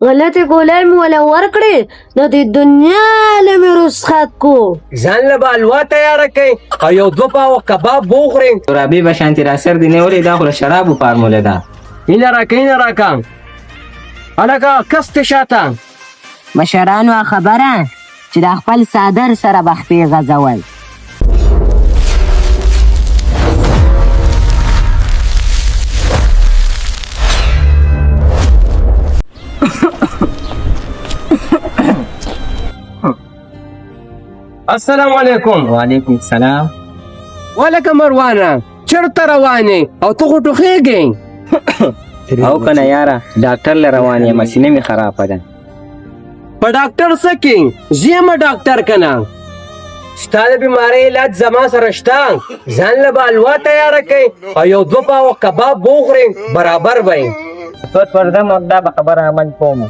غلطې ګولۍ مې وله ورکړې، د دې دنیا له مې رخصت کو. ځان له به حلوا تیاره کړئ او یو دوه پاوه کباب به وخورئ. رابې به شانتې را سر دې نیولې، دا خو د شرابو فارموله ده. هینه راکه، هینه راکه، هلکه کس ته شاته. مشرانو خبره چې د خپل څادر سره به خپې غځول. السلام علیکم. وعلیکم السلام. ولکه مروانه، چېرته روان یې او ته خو ټوخېږې؟ او که نه یاره، ډاکټر له روان یم، سینه مې خرابه ده. په ډاکټر څه کې؟ زه یم ډاکټر که نه؟ ستا د بیمارۍ علاج زما سره شته. ځان له به حلوا تیاره کړئ او یو دوه پاوه کباب به وخورئ، برابر به یې. څه ورځم، دا به خبره عمل کوم.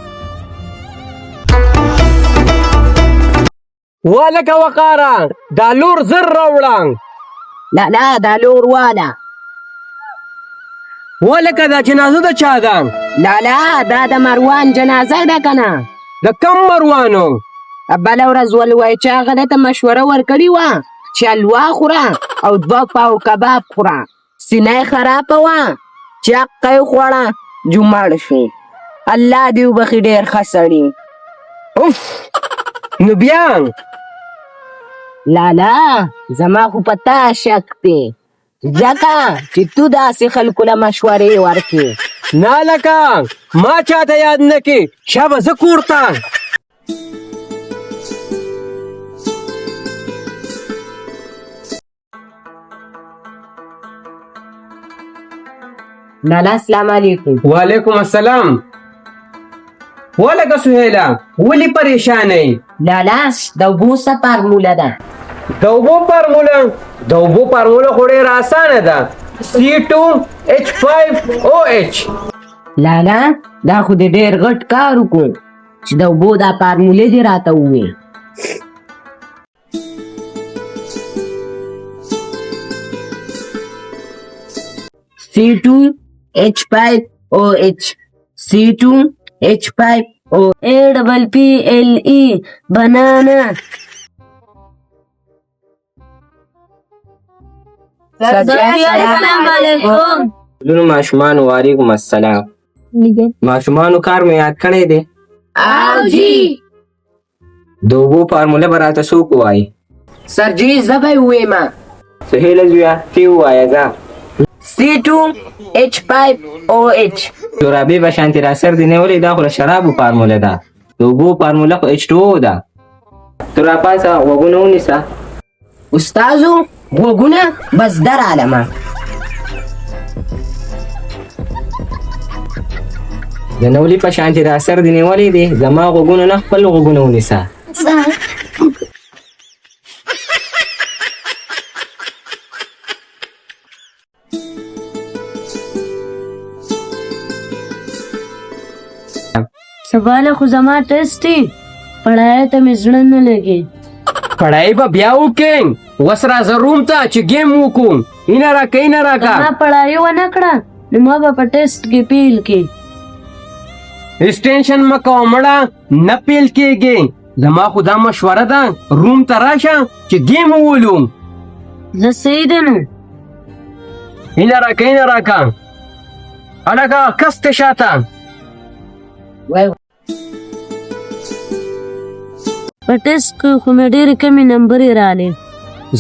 ولکه وقاره، دا لور زر راوړه. لالا، دا لور واله. ولکه دا جنازه د چا ده؟ لالا، دا د مروان جنازه ده که نه. د کم مروانو؟ بله ورځ ولوی چا غلطه مشوره ورکړې وه چې حلوا خوره او دوه پاو کباب خوره، سینه یې خرابه وه، چې حقه یې وخوړه جومړ شو. الله دې وبخښي، ډېر ښه سړي. اوف، نو بیا؟ لالا، زما خو په تا شک دی، ځکه چې تو داسې خلکو له مشورې ورکې. نه لکه ما چاته یاد نه کې، شابه زه کور ته. لالا، السلام علیکم. وعلیکم السلام. ولکه سهیله، ولې پریشانه یې؟ لالا، د اوبو څه فارموله ده؟ د اوبو فارموله؟ د اوبو فارموله خو ډېره اسانه ده، C2H5OH. لالا، دا خو دې ډېر غټ کار وکړو چې د اوبو دا فارمولې دې راته ووې. C2H5OH، C2H5O. A double P L E، banana. السلام علیکم. لونو ماشومانو، وعلیکم السلام. ماشومانو، کار مې یاد کړی دی؟ او جی. د اوبو فارموله به راته څوک ووایي؟ سر جی، زه به یې ووایم. سهیله زویه، ته یې ووایه ځه. C2H5OH. جورابې به شانتې را سر دې نیولې، دا خو د شرابو فارموله ده، د اوبو فارموله خو H2O ده. ته راپاڅه، غوږونه ونیسه. استادو، غوږونه بس درالمه. د نولي په شان چې دا سر دې نیولی دی، زما غوږونه نه، خپل غوږونه ونیسه. سبا له خو زما ټیسټ دی، پړای ته مې زړه نه لګي. پړای به بیا وکړې، اوس راځه روم ته چې ګیم وکړو. اینه راکه، اینه راکه. که ما پړای ونه کړه نو ما به په ټیسټ کې پیل کې. هېڅ ټینشن مه کوه مړه، نه پیل کېږي. زما خو دا مشوره ده، روم ته راشه چې ګیم وولو. زه صحیح ده نو. اینه راکه، اینه راکه، هلکه کس ته شاته. وای. په ټیسټ کې خو مې ډېرې کمې نمبرې رالې.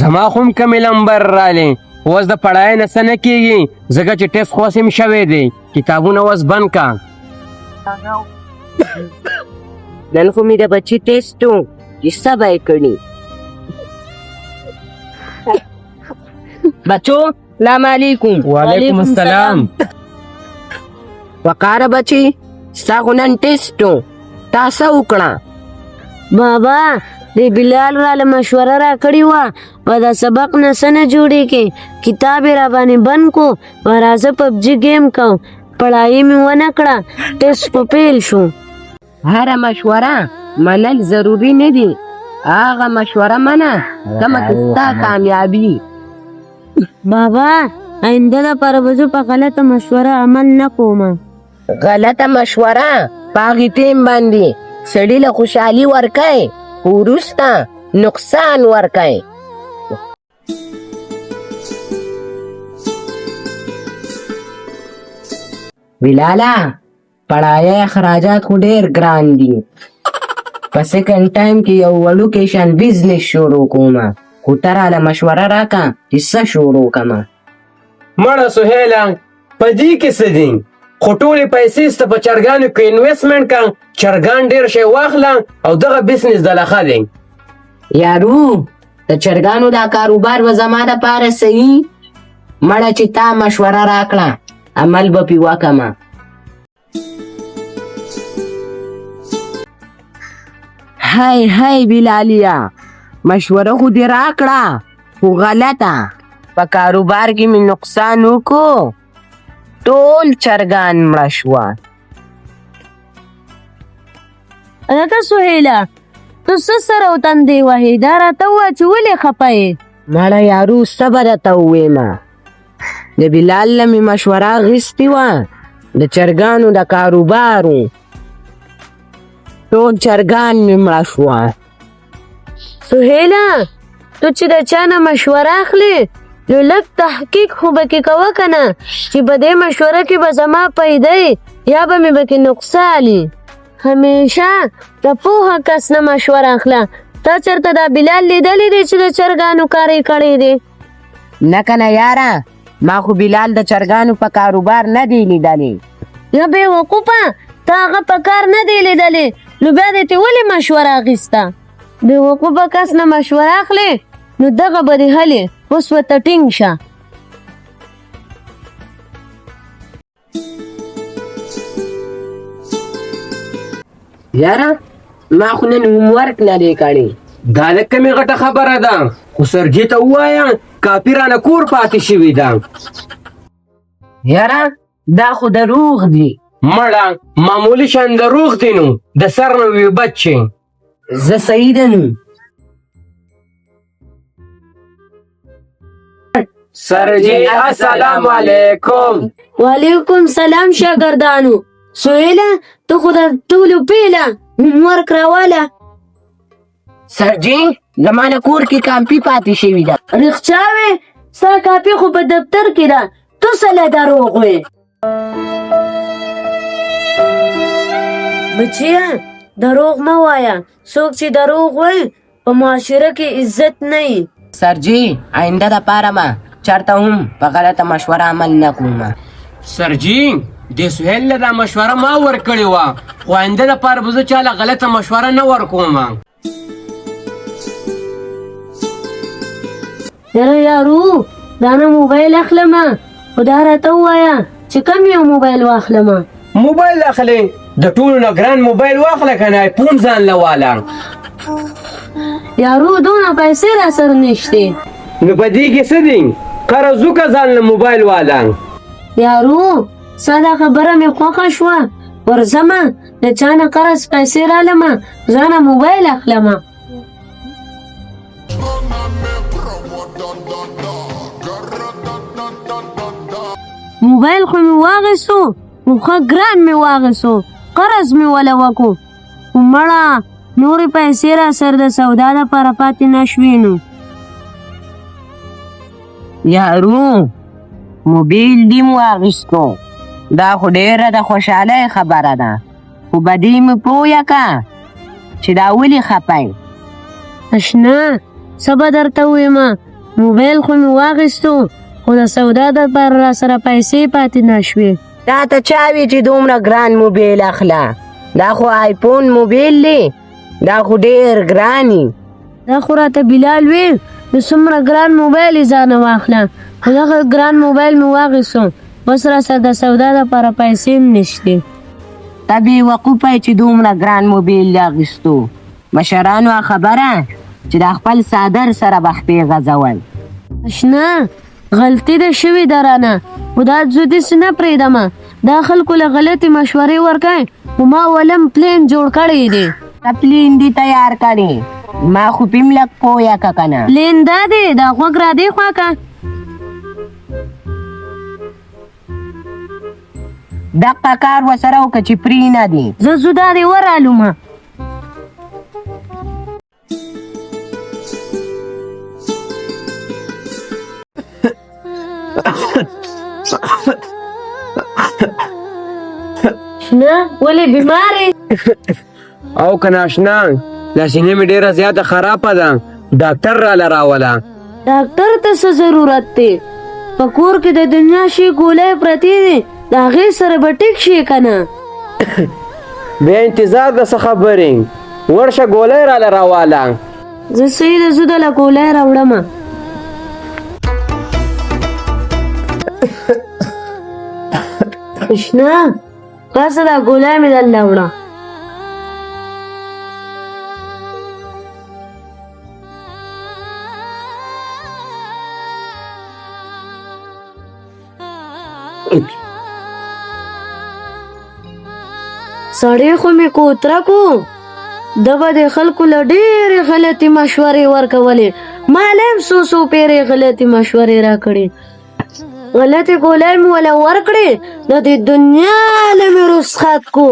زما خو هم کمې لمبر رالې. اوس د پړای نه څه نه کېږي، ځکه چې ټیسټ خو اوس هم شوی دی. کتابونه اوس بند کا. نن خو مې د بچي ټیسټ و چې څه به یې کړي. بچو، سلام علیکم. وعلیکم السلام. وقاره بچي، ستا خو نن ټیسټ و، تا څه وکړه؟ بابا، د بلال راله مشوره راکړې وه، په دا سبق نه څه نه جوړېږي، کتاب یې راباندې بند کو، په راځه پبجي ګیم کوم. پړایي مې ونه کړه، ټیسټ په پیل شو. هره مشوره منل ضروري نه دي، هغه مشوره منه کومه چې ستا کامیابي. بابا، آینده دپاره به زه په غلطه مشوره عمل نه کوم. غلطه مشوره په هغې ټیم باندې سړي له خوشحالي ورکوي، خو وروسته نقصان ورکوي. بلاله، پړایې اخراجات خو ډېر ګران دي. په سیکنډ ټایم کې یو وړوکی شان بزنس شروع کومه، خو ته راله مشوره راکه چې څه شروع کمه. مړه سهیله، په دې کې څه دي؟ خو ټولې پیسې سته په چرګانو کې انویسټمنټ کا، چرګان ډېر شی واخله او دغه بزنس د لخه دی. یارو، د چرګانو دا کاروبار به زما دپاره صحیح؟ مړه چې تا مشوره راکړه، عمل به پې وکمه. های های بلالیه، مشوره خو دې راکړه خو غلطه. په کاروبار کې مې نقصان وکړو، ټول چرګان مړه شوه. هلکه سهیله، ته څه سر او تندې وهې؟ دا راته ووایه چې ولې خفه یې؟ مړه یارو، څه به درته ووایم، د بلال نه مې مشوره اخیستې وه د چرګانو د کاروبارو، ټول چرګان مې مړه شوه. سهیله، ته چې د چا نه مشوره اخلې نو لږ تحقیق خو به کې کوه که نه، چې په دې مشوره کې به زما پیدا یا به مې پکې نقصان وي. همیشه د پوهه کس نه مشوره اخله. تا چېرته دا بلال لیدلی دی چې د چرګانو کار یې کړی دی؟ نه که نه یاره، ما خو بلال د چرګانو په کاروبار نه دی لیدلی. یا بې وقوفه، تا هغه په کار نه دی لیدلی نو بیا دې ترې ولې مشوره اخیسته؟ بې وقوفه کس نه مشوره اخلې نو دغه به دې هلې. اوس ورته ټینګ شه. یاره، ما خو نن هومورک نه دی کړی. دا د کومې غټه خبره ده؟ خو سرجي ته ووایه کاپي رانه کور پاتې شوې ده. یاره، دا خو دروغ دي. مړه معمولي شان دروغ دي، نو د سر نه وي بچ شي. زه صحیح ده نو. سرجي السلام علیکم. وعلیکم سلام شاګردانو. سهیله، ته خو د ټولو پیله هومورک راواله. سرجي، زما نه کور کې کاپي پاتې شوې ده. رښتیا وې؟ ستا کاپي خو په دفتر کې ده، ته څه له دروغ وې؟ بچیه، دروغ مه وایه. څوک چې دروغ وایي په معاشره کې عزت نه وي. سرجي، آینده دپاره ما چېرته هم په غلطه مشوره عمل نه کوم. سرجي، د سهیل له دا مشوره ما ورکړې وه، خو آینده دپاره به زه چا له غلطه مشوره نه ورکوم. یاره یارو، دا نه موبایل اخلمه، خو دا راته ووایه چې کوم یو موبایل واخلمه؟ موبایل اخلې؟ د ټولو نه ګران موبایل واخله که نه، آیفون ځان له واله. یارو، دونه پیسې را سره نشته. نو په دې کې څه دي؟ قرض وکړه، ځان له موبایل واله. یارو، ستا دا خبره مې خوښه شوه. ورځمه د چا نه قرض پیسې رالمه، ځانه موبایل اخلمه. موبایل خو مې واخیستو، خو ښه ګران مې واخیستو، قرض مې وله وکړو، خو مړه نورې پیسې را سره د سودا دپاره پاتې نه شوې نو. یارو، موبیل دې مو واخیستو، دا خو ډېره د خوشحالۍ خبره ده، خو به دې مې پوهه که چې دا ولې خفه یې؟ اشنا، څه به درته ووایم، موبایل خو مې واخیستو خو د سودا دپاره را سره پیسې پاتې نه شوې. تا ته چا وی چې دومره ګران موبایل اخله؟ دا خو آیفون موبایل دی، دا خو ډېر ګران یي. دا خو راته بلال وی نو څومره ګران موبایل یې ځانه واخله، خو دغه ګران موبایل مې واخیستو، اوس راسره د سودا دپاره پیسې هم نشتې. ته بې وقوفه یې چې دومره ګران موبایل دې اخیستو. مشرانو خبره چې د خپل څادر سره به خپې غځول. اشنا، غلطي ده شوې ده رانه، خو دا زه داسې نه پرېږدمه. دا خلکو له غلطې مشورې ورکوي، خو ما ولم پلان جوړ کړی دی. ته پلین دې تیار کړی؟ ما خو پې هم لږ پوهه که که نه. پلین دا دی، دا غوږ را دې خوا که. دقه کار ورسره وکړه چې پرې نه دی. زه ځو دا دې ورالومه. شنه ولې بیمار یې؟ او که ناشنا، دا سینه مې ډېره زیاته خرابه ده، ډاکټر راله راوله. ډاکټر ته څه ضرورت دی؟ په کور کې د دنیا شي ګولۍ پرتې دي، د هغې سره به ټیک شي که نه؟ بیا انتظار د څه خبرې، ورشه ګولۍ راله راواله. زه صحیح ده، زه دله ګولۍ راوړم. شنه راسه دا ګولۍ مې دلته وړه. سړی خو مې کوتره کو، ده به د خلکو له ډېرې غلطې مشورې ورکولې. ما له هم څو څو پېرې غلطې مشورې راکړې. غلطې ګولۍ مې وله ورکړې، د دې دنیا له مې رخصت کو.